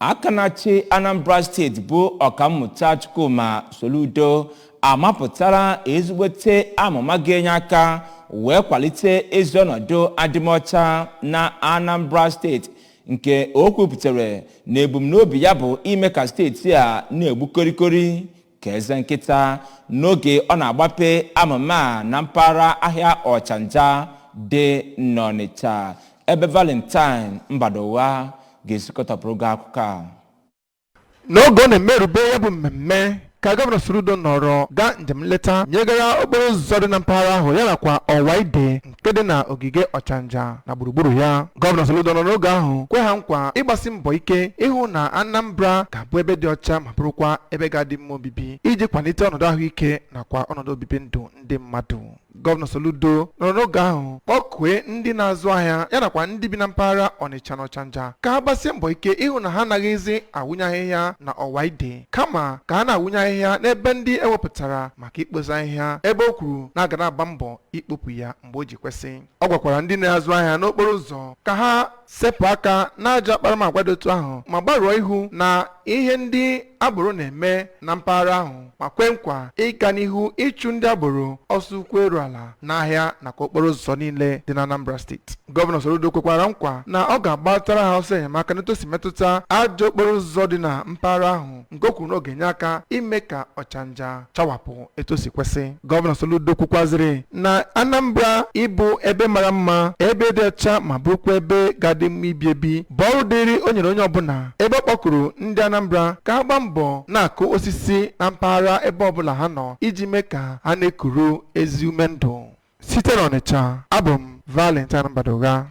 Aka na-achị Anambra Steeti bụ Ọkammụta Chukwuma Soludo amapụtara ezigbote amụma ga-enye aka wee kwalite ezi ọnọdụ adịmọcha na Anambra Steeti, nke o kwupụtara na ebumnobi ya bụ ime ka steeti a na-egbu korikori ka eze nkịta, n'oge ọ na-agbape amụma a na mpaghara ahịa Ọchanja dị n'Ọnịcha, ebe Valentine Mbadụwa ga-esikọtapụrụ gị akụkọ a. N'oge ọ na-emerube ya bụ mmemme ka Gọvanọ Soludo nọrọ gaa njem nleta nyegara okporo ụzọ dị na mpaghara ahụ, ya nakwa ọwa ide nke dị na ogige Ọchanja na gburugburu ya. Gọvanọ Soludo nọ n'oge ahụ kwe ha nkwa ịgbasi mbọ ike ịhụ na Anambra ga-abụ ebe dị ọcha ma bụrụkwa ebe ga-adị mma obibi, iji kwalite ọnọdụ ahụike nakwa ọnọdụ obibi ndụ ndị mmadụ. Gọvanọ Soludo nọrọ n'oge ahụ kpọkue ndị na-azụ ahịa ya nakwa ndị bi na mpaghara Ọnịcha na Ọchanja ka ha gbasie mbọ ike ịhụ na ha anaghịzi awụnye ahịhịa na ọwa ide, kama ka ha na-awụnye ahịhịa n'ebe ndị ewepụtara maka ikposa ahịhịa, ebe o kwuru na aga na-agba mbọ ikpopụ ya mgbe o ji kwesị. Ọ gwakwara ndị na-azụ ahịa n'okporo ụzọ ka ha sepụ aka n'ajọ akparamagwa dị otu ahụ ma gbarụọ ihu na ihe ndị agboro na-eme na mpaghara ahụ, ma kwe nkwa ịga n'ihu ịchụ ndị agboro ọsọ ụkwụ eru ala n'ahịa nakwa okporo ụzọ niile dị na Anambra Steeti. Gọvanọ Soludo kwekwara nkwa na ọ ga-agbatara ha ọsọ enyemaka n'etu o si metụta ajọ okporo ụzọ dị na mpaghara ahụ, nke o kwuru na ọ ga-enye aka ime ka Ọchanja chawapụ etu o si kwesị. Gọvanọ Soludo kwukwazịrị na Anambra ịbụ ebe mara mma, ebe dị ọcha ma bụrụkwa ebe ga-adị mma ibi ebi bụ ọrụ dịrị o nyere onye ọbụla, ebe ọ kpọkuru ndị Anambra ka ha gbaa mbọ na-akụ osisi na mpaghara ebe ọbụla ha nọ iji mee ka ha na-ekuru ezi ume ndụ. Site n'Ọnịcha, abụ m Valentine Mbadugha.